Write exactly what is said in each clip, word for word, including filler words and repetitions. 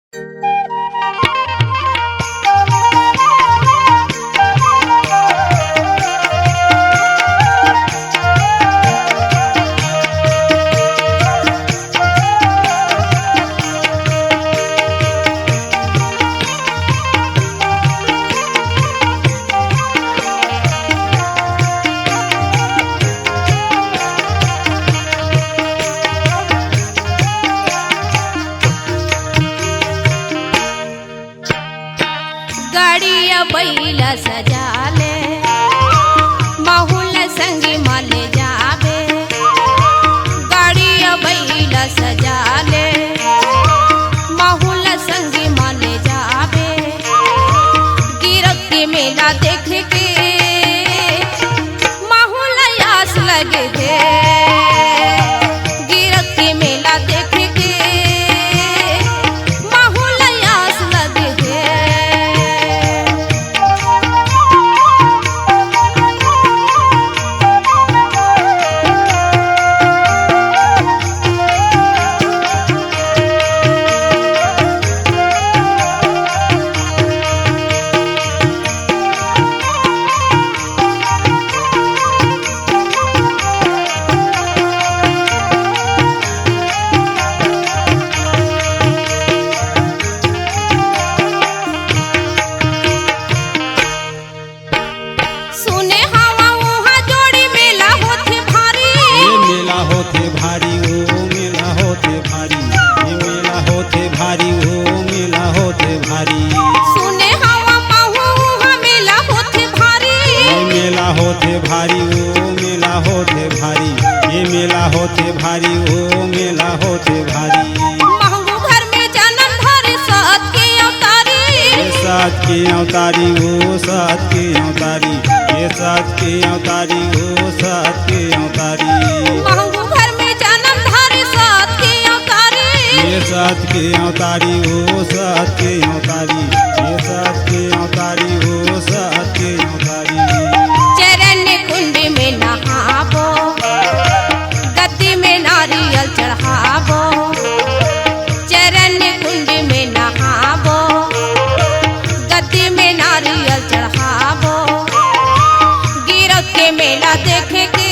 गाड़ी अउ बइला सजा ले, महू ल संगी म ले जाबे। गाड़ी अउ बइला सजा ले, महू ल संगी म ले जाबे। गिरक के मेला देखे के महू ल आस लगे हे। गिरक के मेला देखे के महू ल आस लगे हे। सुने हवा उहाँ जोड़ी मेला होथे भारी। ये मेला होथे भारी, ओ मेला होथे भारी, ये मेला होथे भारी, ओ मेला होथे भारी। सुने हवा महू उहाँ मेला होथे भारी। ये मेला होथे भारी, ओ मेला होथे भारी, ये मेला होथे भारी, ओ मेला होथे भारी। महंगू घर में जनम धरे सत के अवतारी। ये सत के अवतारी, ओ सत के अवतारी, ये सत के अवतारी, ओ सत के अवतारी। महंगू घर में जनम धरे सत के अवतारी। ये सत के अवतारी, ओ सत के अवतारी, ये सत के अवतारी, ओ सत के अवतारी। चरण कुंड में नहाबो, गद्दी में नारियल चढ़ाबो। चरण कुंड में नहाबो, गद्दी में नारियल चढ़ाबो। गिरक के मेला देखे के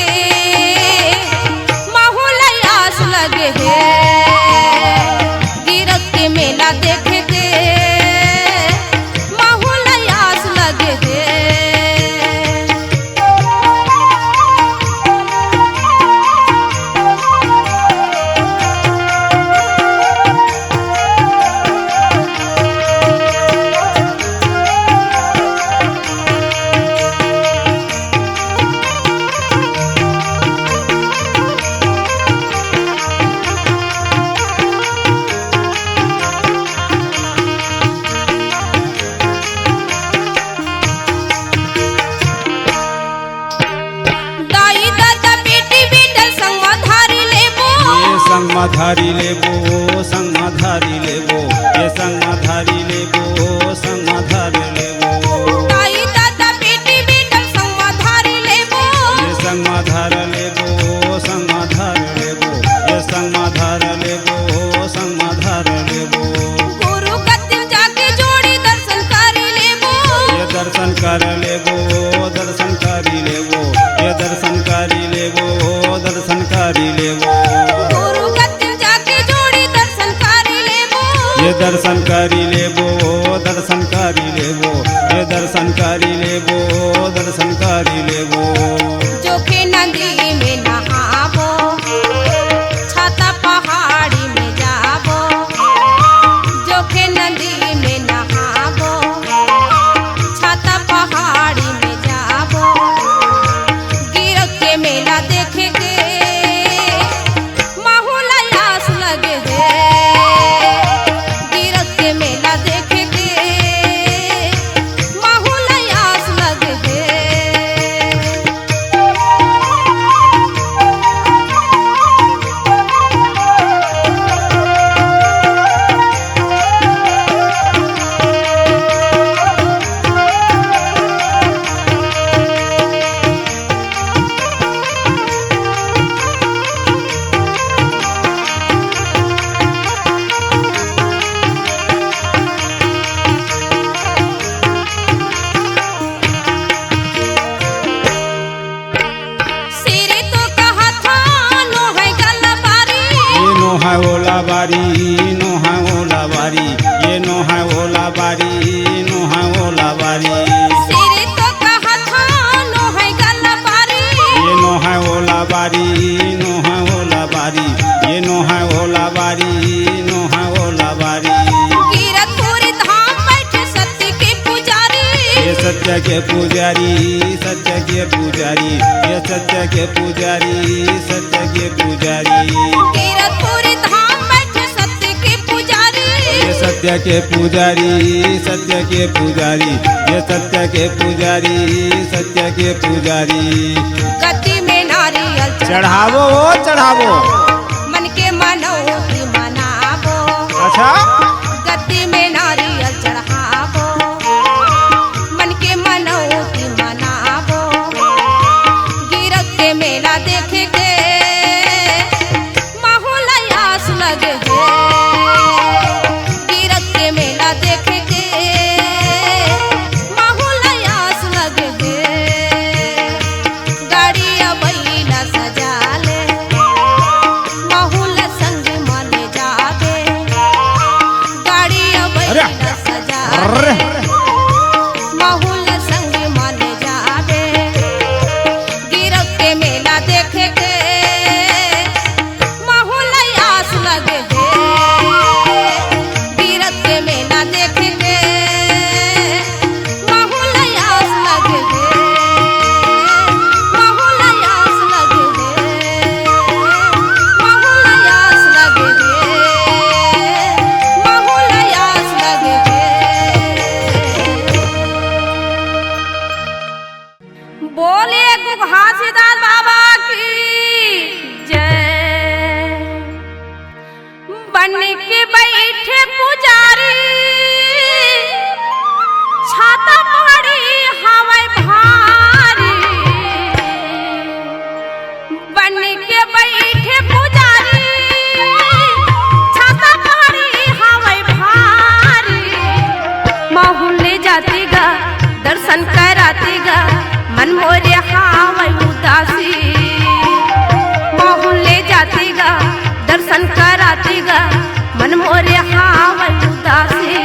महू ल आस लगे हे। गिरक के मेला देखे के महू ल आस लगे हे। दाई ददा बेटी बेटा संग म धारी लेबो। ये संग म धारी लेबो, ओ संग म धारी लेबो, ये संग म धारी लेबो, ओ संग म धारी लेबो। दाई ददा बेटी बेटा संग म धारी लेबो। ये संग म धार लेबो, ओ संग म धार लेबो, ये संग म धार लेबो, ओ संग म धार लेबो। गुरु कतिम जाके जोड़ी दर्शन करी लेबो। ये दर्शन कर लेबो, दर्शन करी लेबो, ये दर्शन करी लेबो, दर्शन करी लेबो। गुरु कतिम जाके जोड़ी दर्शन करी लेबो। ये दर्शन करी लेबो, दर्शन करी लेबो, ये दर्शन करी लेबो, दर्शन करी लेबो। जोखे नदी में नहाबो, छाता पहाड़ी में जाबो। जोखे नदी में नहाबो, छाता पहाड़ी में जाबो। गिरक के मेला देखे के महू ल आस लगे हे। गिरक के मेला देखे ओला बारी, नोहा ओला बारी, ये नोहा ओला बारी, नोहा ओला बारी। सिरी तो कहत हन, नोहा गला बारी। ये नोहा ओला बारी, नोहा ओला बारी, ये नोहा ओला बारी, नोहा ओला बारी। गिरधपुर धाम बैठे सत्य के पुजारी। ये सत्य के पुजारी, सत्य के पुजारी, ये सत्य के पुजारी, सत्य के पुजारी। गिरधपुर धाम बैठे सत्य के पुजारी। ये सत्य के पुजारी, सत्य के पुजारी, ये सत्य के पुजारी, सत्य के पुजारी। गद्दी में नारियल चढ़ावो, ओ चढ़ावो। मन के मनौती मनावो। अच्छा। गद्दी में नारियल चढ़ावो। मन के मनौती मनावो। गिरक के मेला देखे के महू ल आस लगे हे। गिरक के मेला देखे के महू ल आस लगे हे। गाड़ी अउ बइला सजा ले, महू ल संग म ले जाबे। गाड़ी अउ अरे! बइला सजा अरे! ले, महू ल संग म ले जाबे। गिरक के मेला देखे के महू ल आस लगे हे। गिरक के मेला देखे के महू ल आस लगे हे। महू ल आस लगे हे। महू ल आस लगे हे। महू ल आस लगे हे। बोलिए घासीदास बाबा की जय। बन के बैठे पुजारी, छाता पहाड़ी हवय भारी। बन के बैठे पुजारी, छाता पहाड़ी हवय भारी। महू ल जाती गा, दर्शन कराती गा, मन मोरे हावय उदासी। महू ल जाती गा, दर्शन कराती गा, मन मोरे हावय उदासी।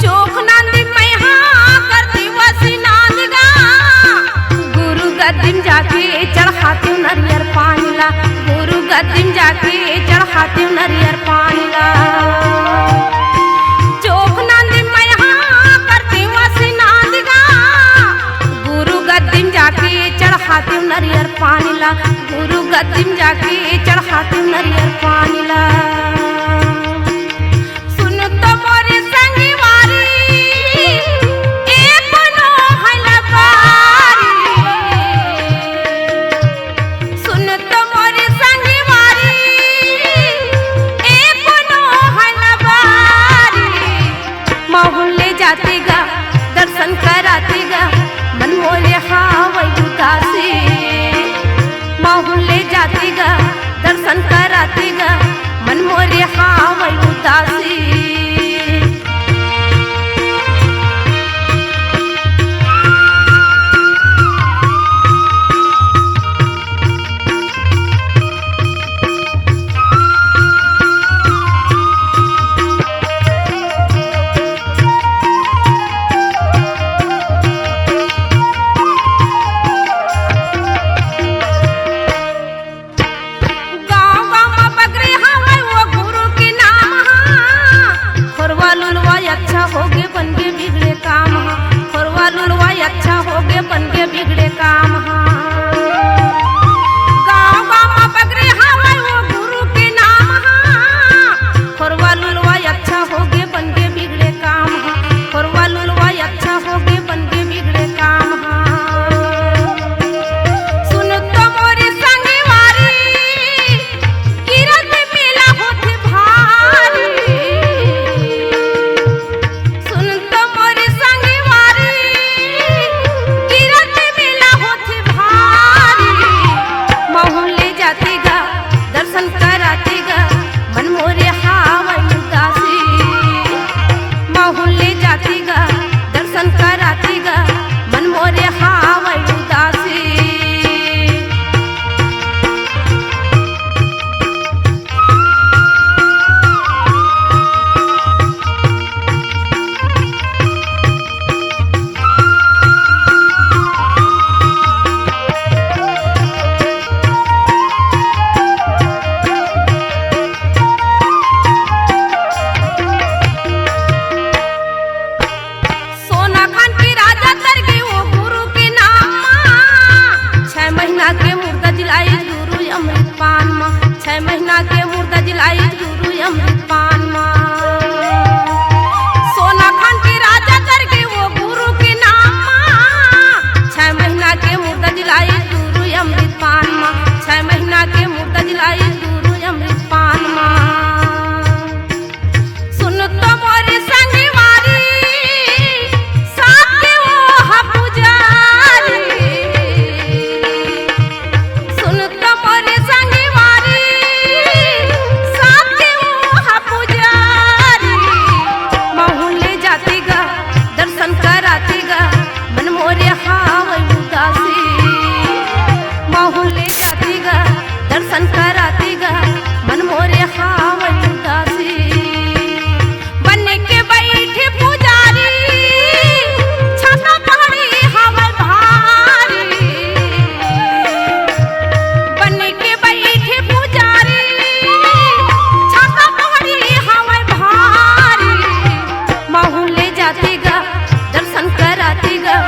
चोख नांदी मैहा करती वसी नांद गा। गुरु गद्दी म जाके चढ़ातेंव नरियर पानी ला। गुरु गद्दी म जाके चढ़ातेंव नरियर पानी ला। चोख नांदी मैहा करती वसी नांद गा। गुरु गद्दी म जाके चढ़ातेंव नरियर पानी ला। गुरु गद्दी म जाके चढ़ातेंव नरियर पानी ला। सुन तो मोर संगवारी, ए कोनो हलबारी। सुन तो मोर संगवारी, ए कोनो हलबारी। महू ल जाती गा, दर्शन कराती गा, मन मोरे हावय उदासी। महू ल जाती गा, दर्शन कराती गा, मन मोरे हावय उदासी। गाँव गाँव म बगरे हावय वो गुरु के नाम हा। छह महीना के मुर्दा जिलाइस गुरु अमृत पान मा। सोना खान के राजा करके वो गुरु के नाम मा। छह महीना के मुर्दा जिलाइस गुरु अमृत पान मा। छह महीना के मुर्दा जिलाइस गुरु अमृत पान मा। सुन तो मोर संगवारी, साथ के वो हा पुजारी। सुन तो मोर संगवारी, साथ के वो हा पुजारी। महूँ ले जाती गा, दर्शन कराती गा, मन मोरे हावय उदासी। महूँ ले जाती गा, दर्शन कराती गा, मन मोरे हावय उदासी। बन के बइठे पुजारी, छाता पहाड़ी हावय भारी। बन के बइठे पुजारी, छाता पहाड़ी हावय भारी। महूँ ले जाती गा, दर्शन कराती गा,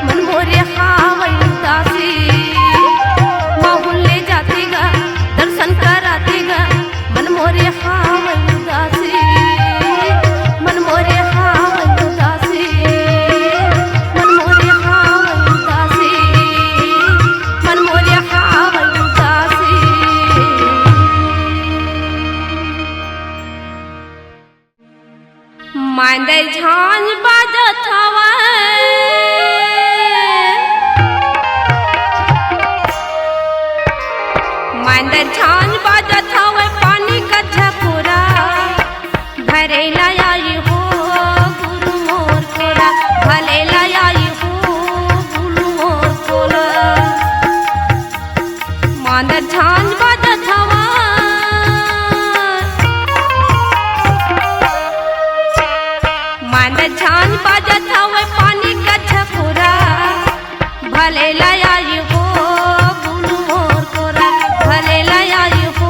मन मोरे हावय उदासी। महूँ ले जाती गा, दर्शन कराती गा, मन मोरे हावय उदासी। मन मोरे हावय उदासी। मन मोरे हावय उदासी। मन मोरे हावय उदासी। मांदर झांझ बाजत हवय। मांदर झांझ बाजत हवय, पानी का झकोरा। भरे ला आई हो गुरु मोर कोरा। भरे ला आई हो गुरु मोर कोरा। मांदर झांझ बाजत हवय। मांदर झांझ बाजत हवय, पानी का झकोरा। भले ला आई हो गुरु मोर कोरा। भले ला आई हो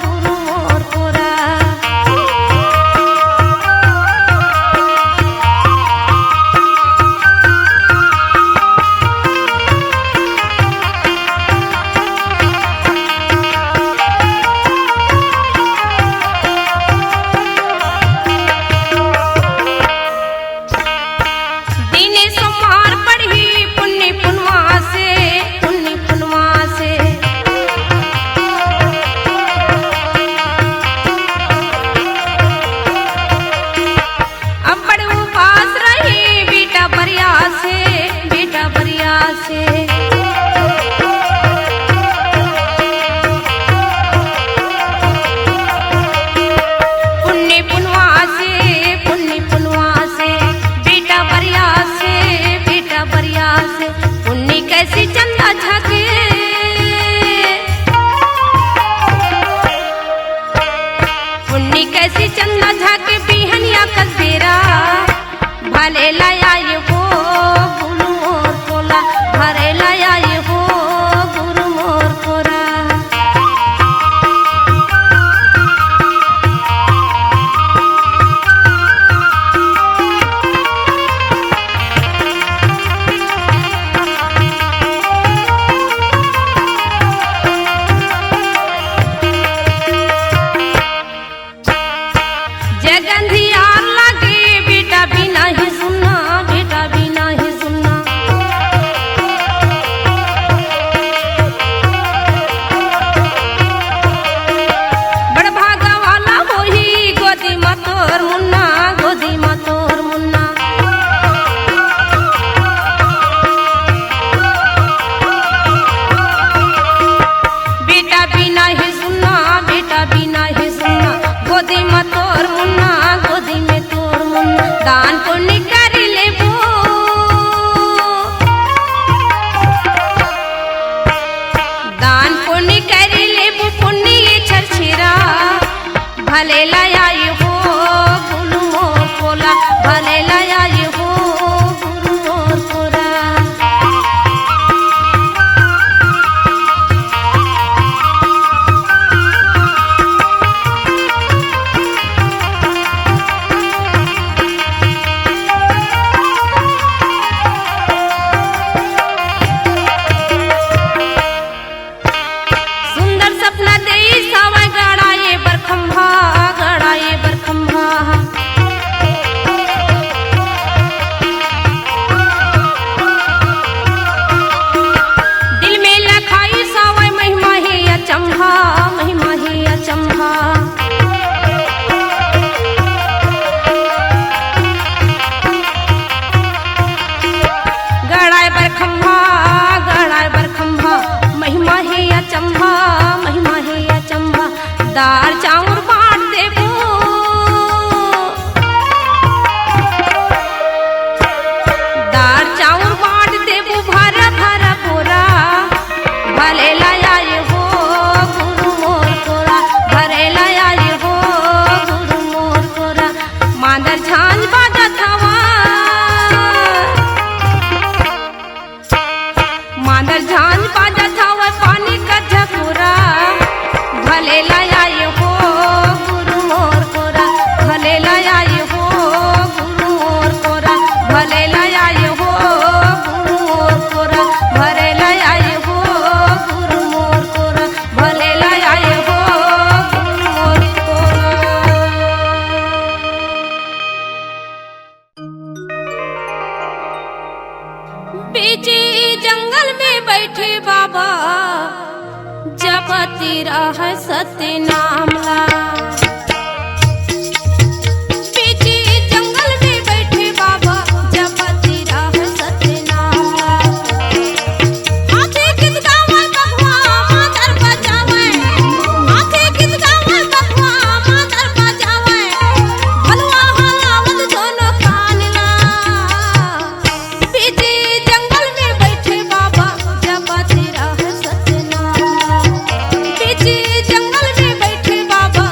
गुरु मोर कोरा। दिने सोमवार पड़ही पुन्नी पुनवा से, पुन्नी पुनवा से। अब्बड़ उपास रही बेटा बरिया से, बेटा बरिया से। पुन्नी पुनवा से, पुन्नी पुनवा से, बेटा बरिया से, बेटा बरिया से। पुन्नी कइसे चंदा झा के, पुन्नी कइसे चंदा झा के बिहनिया कस बेरा। भले ला आई हो गुरु मोर कोरा। भले ला आई हो गुरु मोर कोरा। जय गंधियार लागे, बेटा बिना ही सुन्ना, बेटा बिना ही सुन्ना। बड़ भागा वाला होही, गोदी म तोर मुन्ना, गोदी म तोर मुन्ना। बेटा बिना ही सुन्ना, बेटा बिना ही सुन्ना, गोदी म तोर मुन्ना, गोदी में तोर मुन्ना। दान पुण्य कर लेबो, दान पुण्य कर लेबो, पुण्य ये छरछेरा। भले ला आई हो गुरु मोर कोरा। भले ला आई हो गुरु मोर कोरा। सुंदर सपना देई सावा बीच जंगल में बैठे बाबा, जपत रहय सत्य नाम ला। बीच जंगल में बैठे बाबा, जपत रहय सत्य नाम ला। हाथी गीत गावय, बघवा मांदर बजावय। हाथी गीत गावय, बघवा मांदर बजावय। भलवा हलावत दोनों कान ला। बीच जंगल में बैठे बाबा, जपत रहय सत्य नाम। बीच जंगल में बैठे बाबा,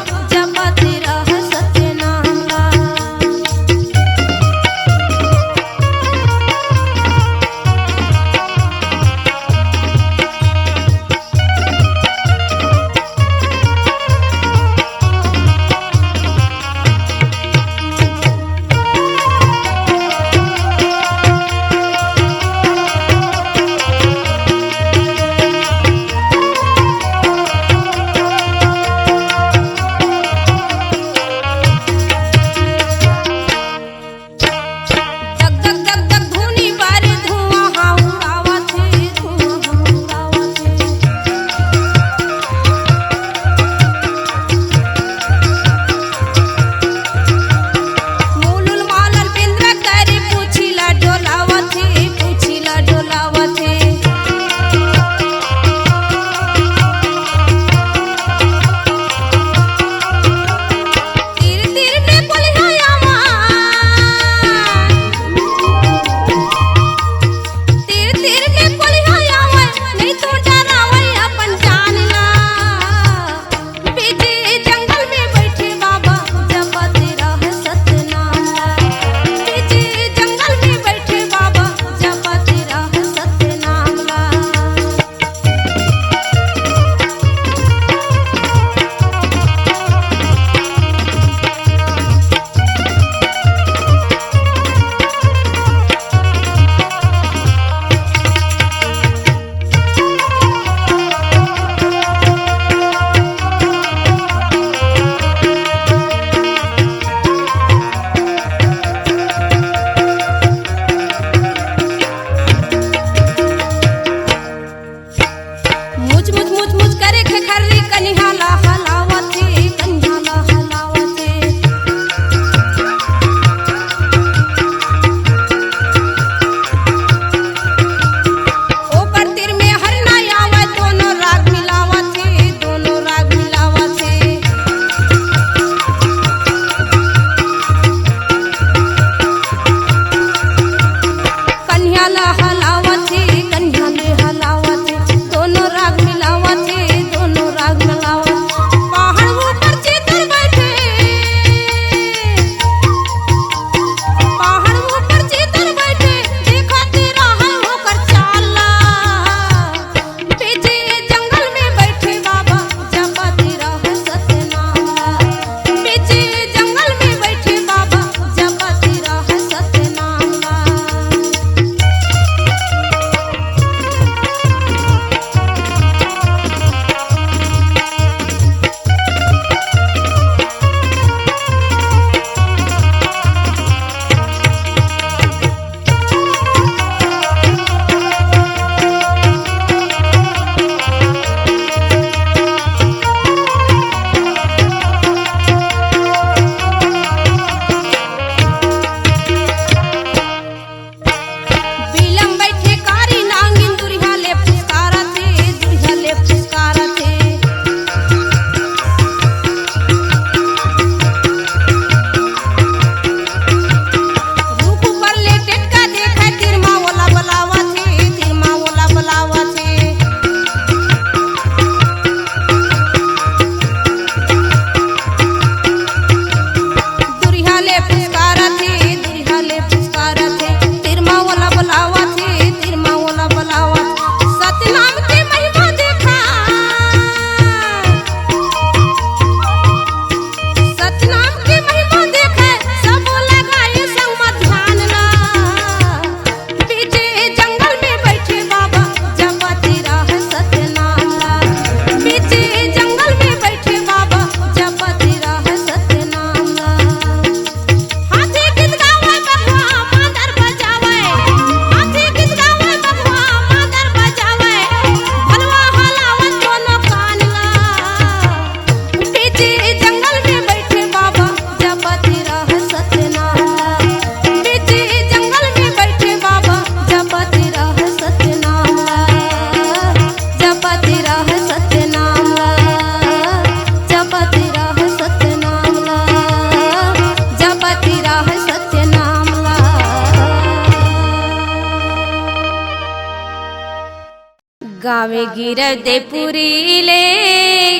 गावे गिरव दे पुरी ले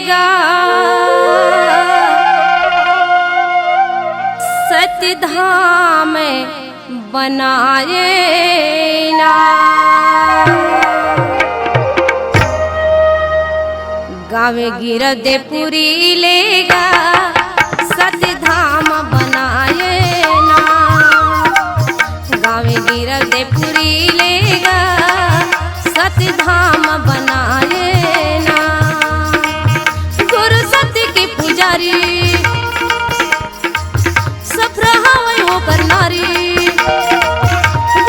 गा, सतधाम बनाए ना। गावे गिरव दे पुरी ले गा, सतधाम बनाए ना। गावे गिरव दे पुरी ले गा, सतधाम बनाए ना। गुरु सत्य के पुजारी सफरा हवय ओकर नारी।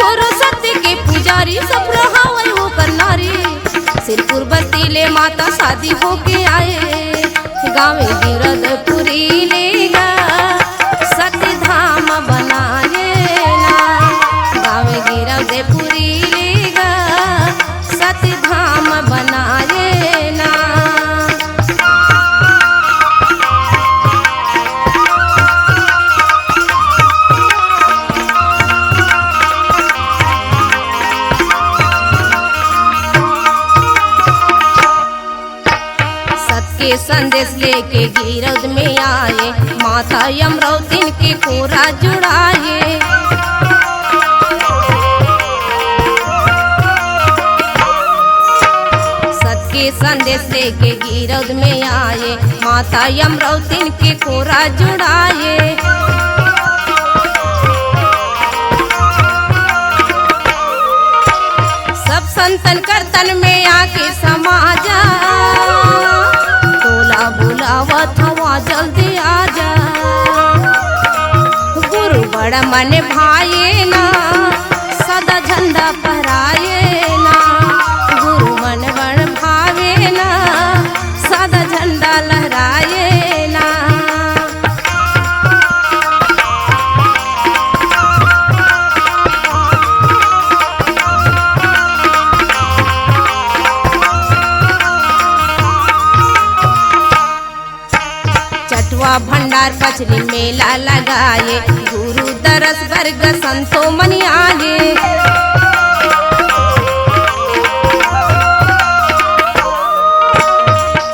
गुरु सत्य के पुजारी सफरा हवय ओकर नारी। सिरपुर बस्ती ले माता शादी होके आए, गावे गिरव दे पुरी ले गा, सतधाम बनाए ना। गावे गिरव दे पुरी ले गा, सतधाम बनाए ना। सत के संदेश लेके गिरौद में आए, माता अमरौतिन के कोरा जुड़ाए। सत के संदेश लेके गिरौद में आए, माता अमरौतिन के कोरा जुड़ाए। सब संतन कर तन में आके समा जा, टोला बुलावत हवा, जल्दी आ जा। गुरु बड़ मन भाए ना, सदा झंडा फहराए ना। गुरु मन बड़ भावे ना, सदा झंडा लहराए ना। चटवा भंडार पचरी मेला लगाए, गुरु दरस बर ग संतो मन आए।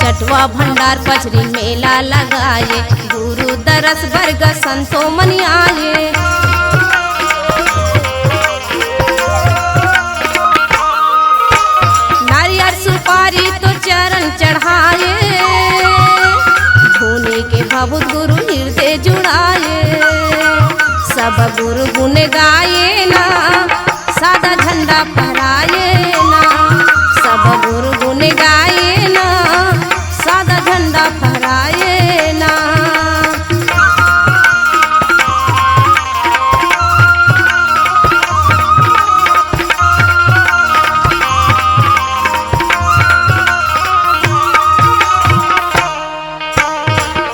चटवा भंडार पचरी मेला लगाए, गुरु दरस बर ग संतो मन आए। नारियल सुपारी तो चरण चढ़ाए, धुनी के भावुक गुरु हृदय जुड़ाए। सब गुरु गुण गाए ना, सादा झंडा फहराए ना। सब गुरु गुण गाए ना, सादा झंडा फहराए ना।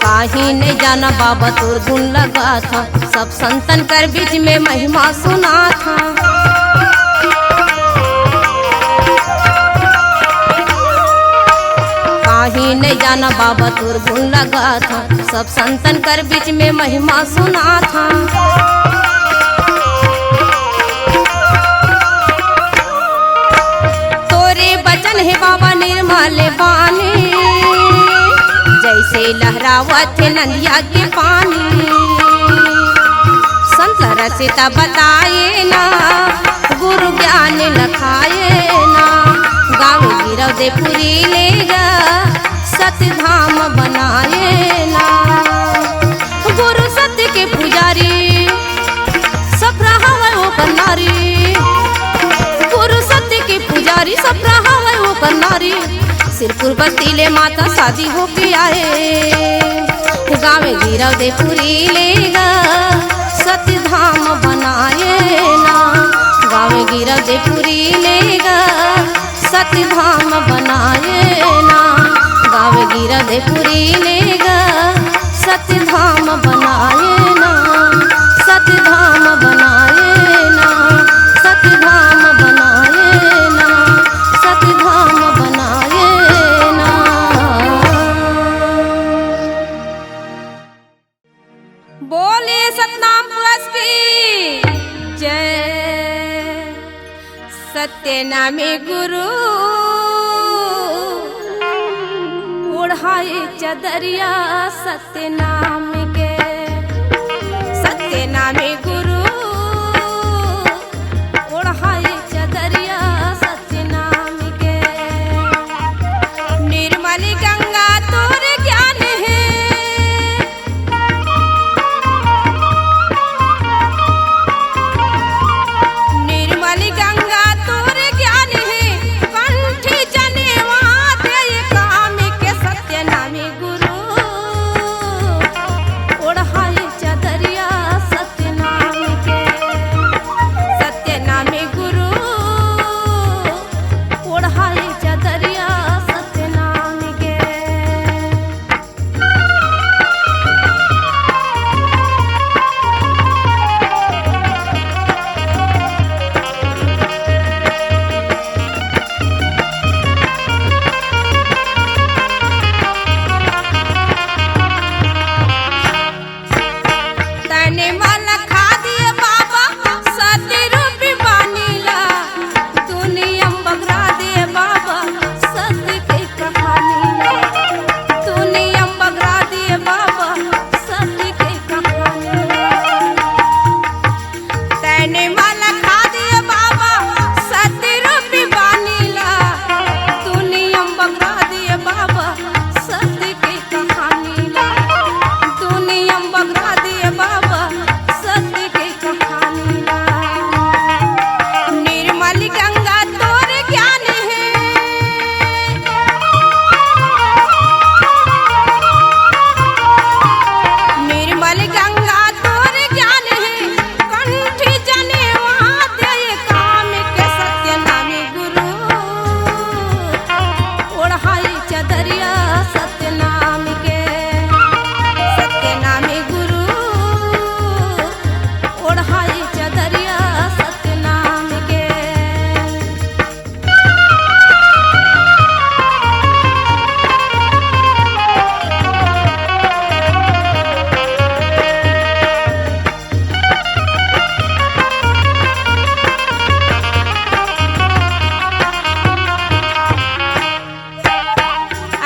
काहे नहीं जाना बाबा तोर गुण लगाथा, सब संतन कर बीच में महिमा सुनाथा। काहे नहीं जाना बाबा तोर गुण लगाथा, सब संतन कर बीच में महिमा सुनाथा। तोरे बचन हे बाबा निर्मल बानी, जैसे लहरावत हे नदिया के पानी। संत रसिता बताए ना, गुरु ज्ञान लखाए ना। गाँव गिरौदे पुरी ले गा, सतधाम बनाए ना। गुरु सत्य के पुजारी, सफरा हवय ओकर नारी। गुरु सत्य के पुजारी, सफरा हवय ओकर नारी। सिरपुर बस्ती ले माता शादी होके आए। गाँव गिरौदे पुरी ले गा, सतधाम बनाए ना। गाँव गिरौदे पुरी ले गा, सतधाम बनाए ना। गाँव गिरौदे पुरी ले गा, सतधाम बनाए ना। सतधाम बनाए ना। सतधाम बनाए ना। सतधाम बनाए ना। बोलिए सतनाम पुरस की जय। सत्य नामे गुरु हाय चदरिया सत्यनाम के, सत्यनामी गुरु। ओढ़ाई चदरिया सत्यनाम के। निर्मल गंगा तोर ज्ञान हे। निर्मल गंगा तोर ज्ञान हे। कंठी जनेवा देय काम के सत्यनामी गुरु। ओढ़ाई चदरिया सत्यनाम के, सत्यनामी गुरु। ओढ़ाई चदरिया सत्यनाम के। तने मन खा दिए बाबा, सती रूपी बानी ला। दुनिया बगरा दिए बाबा, सती के कहानी ला। दुनिया बगरा दिए बाबा, सती के कहानी ला। तैने माला खा दिए बाबा, सती रूपी बानी ला। दुनिया बगरा दिए बाबा, सती के कहानी ला। दुनिया बगरा दिए बाबा, सती के कहानी ला। निर्मल गंगा तोर ज्ञान हे। निर्मल गंगा तोर ज्ञान हे। कंठी जनेवा देय काम के सत्यनामी गुरु। ओढ़ाई चदरिया सत्यनाम के, सत्यनामी गुरु। ओढ़ाई चदरिया सत्यनाम के।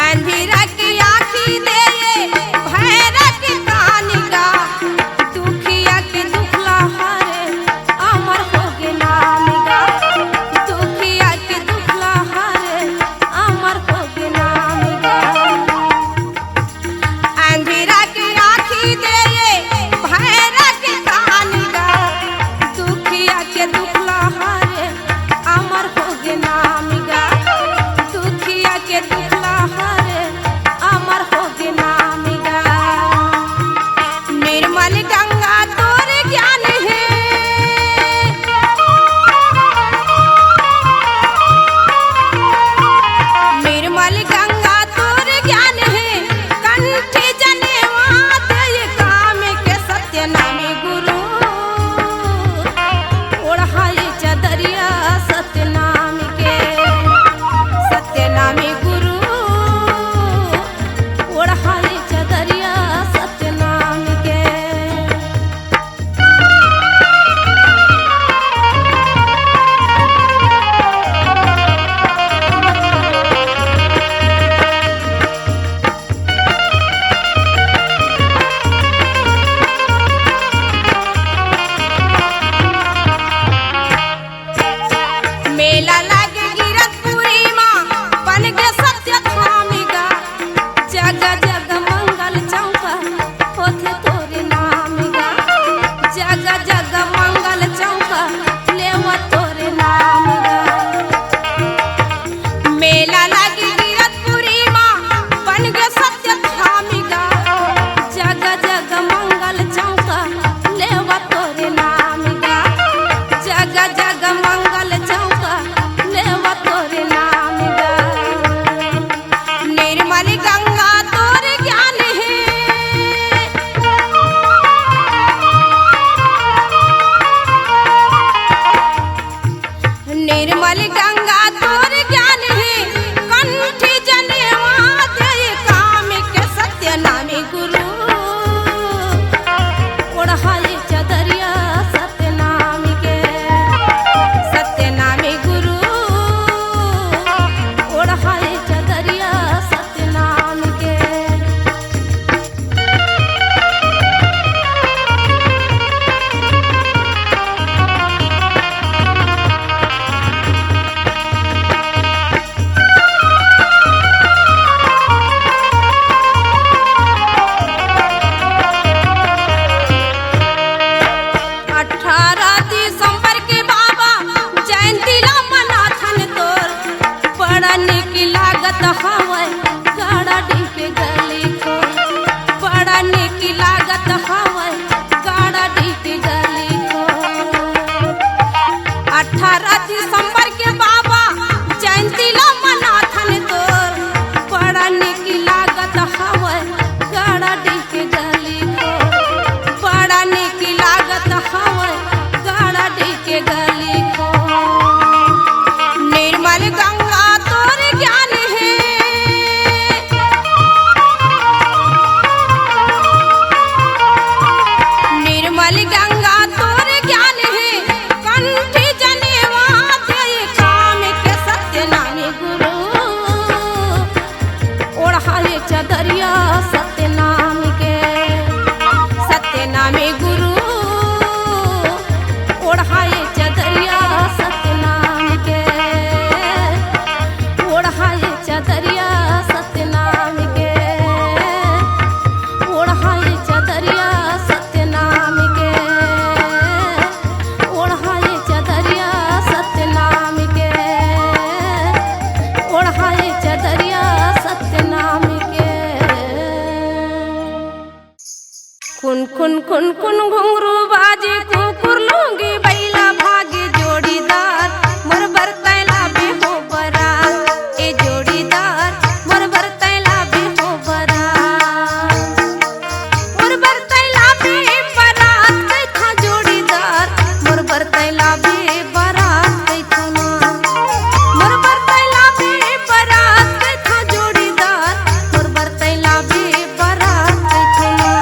अंधेरा के आँखी दे, भैरा के कान गा, दुखिया के दुखला हरे, अमर होगे नाम गा। दुखिया के दुखला हरे, अमर होगे नाम गा। अंधेरा के आँखी दे, भैरा के कान गा, दुखिया के दुखला हरे, अमर होगे नाम गा। दुखिया के दुखला हरे, अमर होगे नाम गा। निर्मल गंगा तोर ज्ञान हे। निर्मल गंगा तोर ज्ञान हे। कंठी जनेवा देय काम के सत्यनामी गुरु। ओढ़ाई चदर खुन खुन खुन घुंघरू बाजे, कुकुर लूंगी बइला भागे जोड़ीदार, मोर बर तैं लाबे हो बरात। ए जोड़ीदार, मोर बर तैं लाबे हो बरात। मोर बर तैं लाबे बरात, कहिथा जोड़ीदार, मोर बर तैं लाबे बरात, कहिथा ना। मोर बर तैं लाबे बरात, कहिथा जोड़ीदार, मोर बर तैं लाबे बरात, कहिथा ना।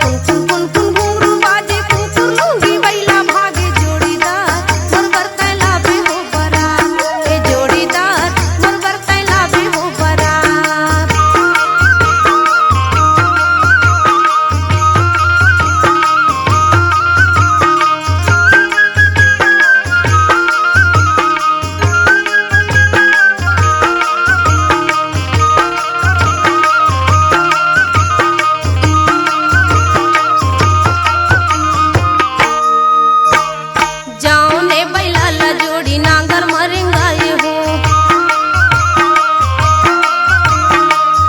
कुन कुन कुन कुन घुंघरू बाजे, कुकुर लूंगी बइला भागे जोड़ीदार, मोर बर तैं लाबे हो बरात। ए जोड़ीदार, मोर बर तैं लाबे हो बरात। जउने बइला ला जोड़ी नांगर म रेंगाए हो,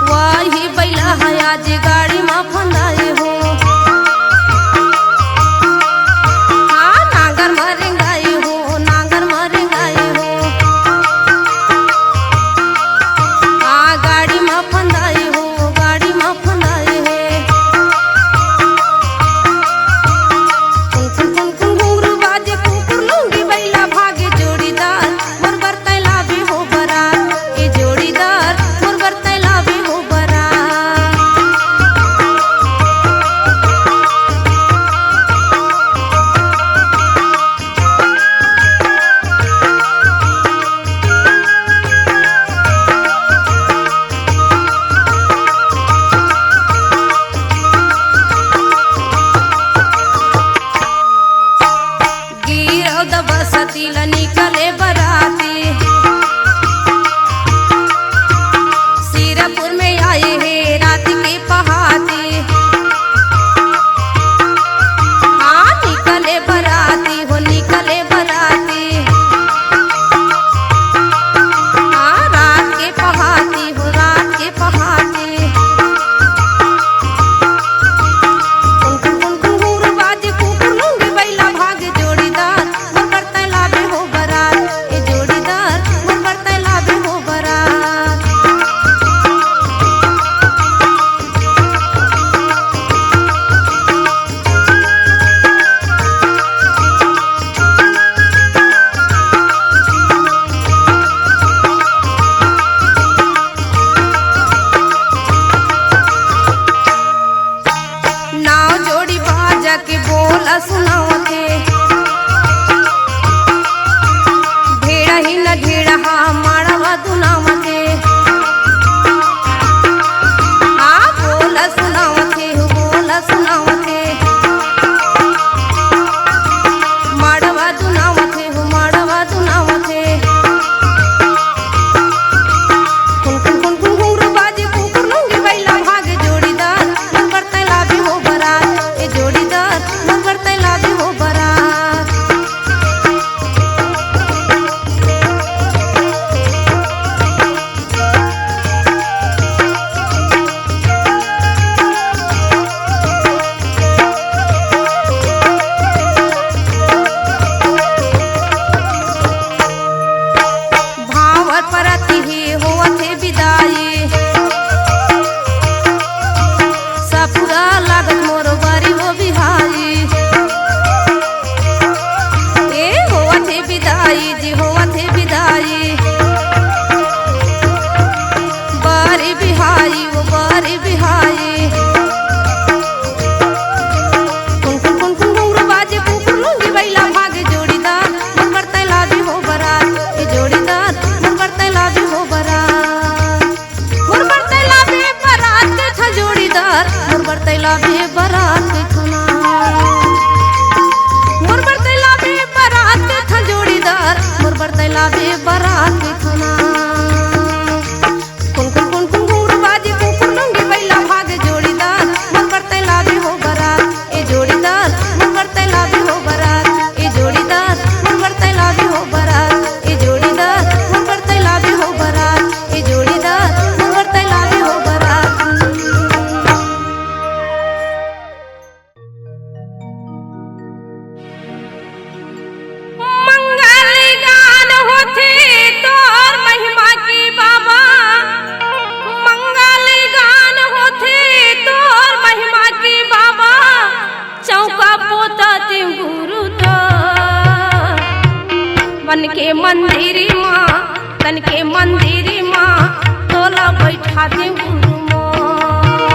वही बइला ह आज गाड़ी म फंदाए हो। हाँ, नांगर म रेंगाए हो, नांगर म रेंगाए हो। हाँ, गाड़ी म फंदाए हो, गाड़ी म फंदाए हो। कुन कुन कुन कुन घुंघरू बाजे, कुकुर लूंगी बइला भागे जोड़ीदार, मोर बर तैं लाबे हो बरात। ए जोड़ीदार, मोर बर तैं लाबे हो बरात। गिरौद बसती ल निकले बराती, सिरपुर में आए हे रात के पहाती। हाँ, निकले बराती हो, निकले बराती। हाँ, रात के पहाती हो, रात के पहाती। कुन कुन कुन कुन घुंघरू बाजे, कुकुर लूंगी बइला भागे जोड़ीदार, मोर बर तैं लाबे हो बरात। ए जोड़ीदार, मोर बर तैं लाबे हो बरात। नाव जोड़ी बाजा के बोल सुनावथे, ढेड़हा न ढेड़हा माड़वा दुनावथे। आ बोल सुनावथे हो, बोल सुनावथे, माड़वा दुनावथे हो, माड़वा दुनावथे। कुन कुन कुन कुन घुंघरू बाजे, कुकुर लूंगी बइला भागे जोड़ीदार, मोर बर तैं लाबे हो बरात। ए जोड़ीदार, मोर बर तैं लाबे हो बरात। भांवर परत ही होवत हे बिदाई, सपुरा लागत मोर बारी हो बिहाई। ए होवत हे बिदाई जी, होवत हे बिदाई, बारी बिहाई, वो बारी बिहाई। कुन कुन कुन कुन घुंघरू बाजे, कुकुर लूंगी बइला भागे जोड़ीदार, मोर बर तैं लाबे हो बरात। ए जोड़ीदार, मोर बर तैं लाबे हो बरात। मोर बर तैं लाबे बरात कहिथा जोड़ीदार, मोर बर तैं लाबे बरात कहिथा ना। मोर बर तैं लाबे बरात कहिथा जोड़ीदार, मोर बर तैं लाबे बरात कहिथा ना। कुन कुन कुन कुन घुंघरू बाजे, कुकुर लूंगी बइला भागे जोड़ीदार, मोर बर तैं लाबे हो बरात। ए जोड़ीदार, मोर बर तैं लाबे हो बरात। ए जोड़ीदार, मोर बर तैं लाबे हो बरात। ए जोड़ीदार, मोर बर तैं लाबे हो बरात। ए जोड़ीदार, मोर बर तैं लाबे हो बरात। तोर महिमा के बाबा, मंगल गान होथे तोर महिमा के बाबा, चौका पोता ते गुरु तो। मन के मंदिर मा, तन के मंदिर मा, तोला बैठा दे गुरु मोर।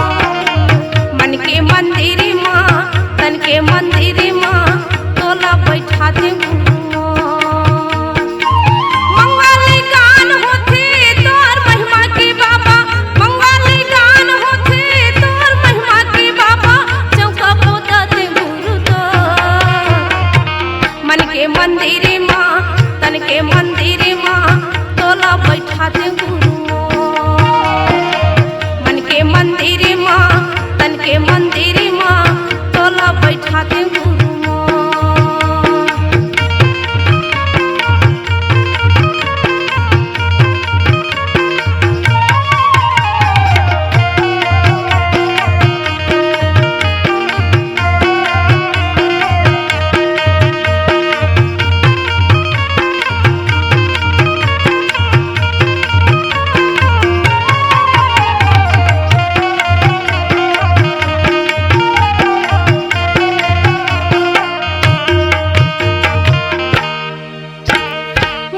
मन के मंदिर मा, तन के मंदिर मा, तोला बैठा दे गुरु मोर। मंगल गान होथे तोर महिमा के बाबा, मंगल गान होथे तोर महिमा के बाबा, चौका पोता ते गुरु तो। मन के मंदिर मा, तन के मंदिर मा, तोला बैठा दे गुरु मोर। मन के मंदिर मा, तन के मंदिर मा, तोला बैठा दे गुरु मोर।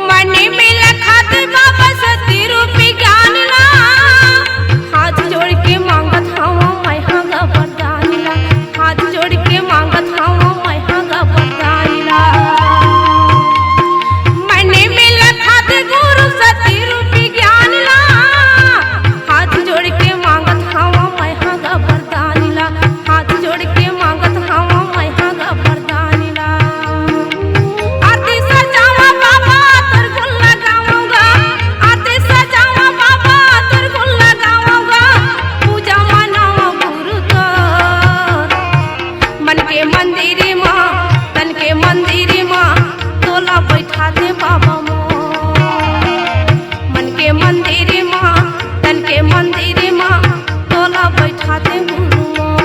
मन में लखात बाबा सती रूपी ज्ञान ला, हाथ जोड़ के मांगत हवं मैं हा गा वरदान ला, हाथ जोड़ के मांगत हवं मैं हा गा वरदान ला। मन में लखात गुरु सती रूपी ज्ञान ला, हाथ जोड़ के मांगत हवं मैं हा गा वरदान ला, हाथ जोड़ के मांगत हवं मैं हा गा वरदान ला। आरती सजावा बाबा तोर गुण लगावंगा, आरती सजावा बाबा तोर गुण लगावंगा, पूजा मनावा गुरु तोर। मन के मंदिर मा, तन के मंदिर मा, तोला बैठा दे बाबा मोर। मन के मंदिर मा, तन के मंदिर मा, तोला बैठा दे गुरु मोर।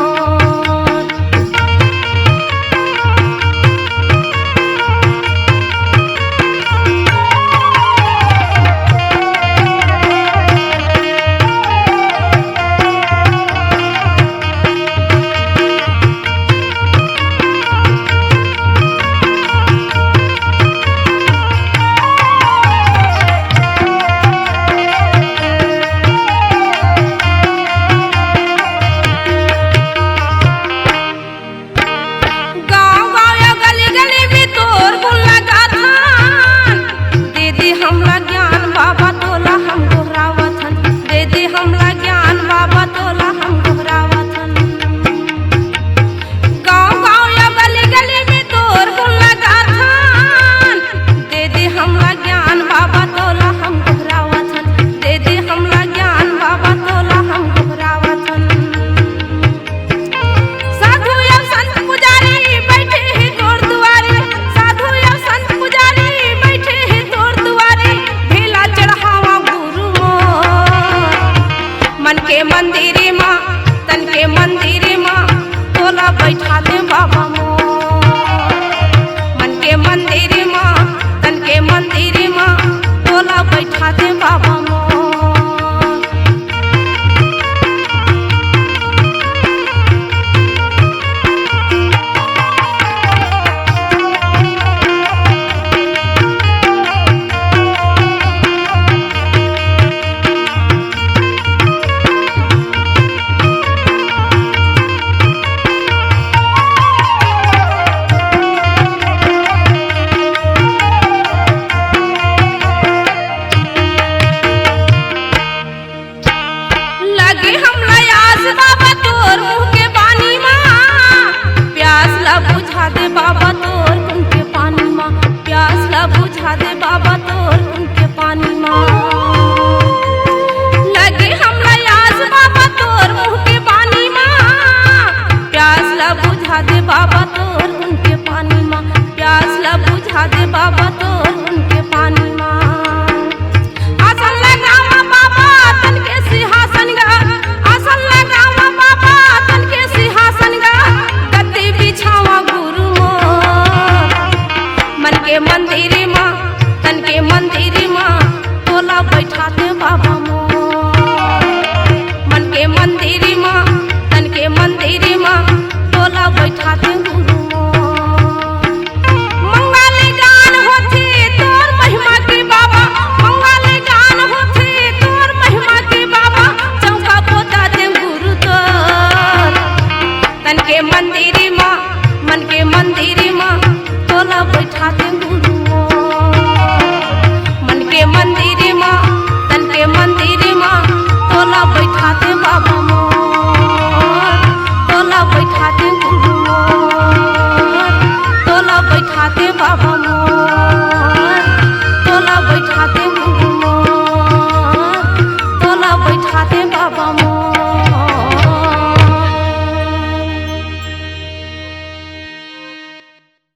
गाँव गाँव या गली गली में तोर गुण लगाथन। दे दे हमला ज्ञान बाबा तोला हम गोहरावथन। दे दे हमला ज्ञान बाबा तोला हम गोहरावथन। गाँव गाँव या गली गली में तोर गुण लगाथन। दे दे हमला ज्ञान बाबा तोला हम गोहरावथन। दे दे हमला ज्ञान बाबा तोला हम गोहरावथन। साधु या संत पुजारी बैठे हे तोर दुआरे, साधु या संत पुजारी बैठे हे तोर दुआरे, भेला चढ़ावा गुरु मोर। मन के मंदिर मा, तन के मंदिर मा, तोला बैठा दे बाबा मोर। मन के मंदिर मा, तन के मंदिर मा, तोला बैठा दे बाबा मोर। लगे हमला आस बाबा तोर मुँह के पानी मा, प्यास ला बुझा दे बाबा तोर गुण के पानी मा, प्यास ला बुझा दे बाबा तोर गुण के पानी मा। लगे हमला आस बाबा तोर मुँह के पानी मा, प्यास ला बुझा दे बाबा तोर गुण के पानी मा, प्यास ला बुझा दे बाबा तोर गुण के पानी मा। आसन लगावा बाबा तन के सिंहासन गा, आसन लगावा बाबा तन के सिंहासन गा, गद्दी बिछावा गुरु मोर। मन के मंदिर मा, तन के मंदिर मा तोला बैठाते बाबा मोर। मन के मंदिर मा, तन के मंदिर मा तोला बैठाते गुरु मोर। मंगल गान होथे तोर महिमा के बाबा, मंगल गान होथे तोर महिमा के बाबा, चौका पोताते गुरु तोर। तन के मंदिर मा, मन के मंदिर मा तोला बैठाते गुरु मोर। मन के मंदिर मा, तन के मंदिर मा तोला बैठाते बाबा मोर, तोला बैठाते गुरु मोर, तोला बैठाते बाबा मोर।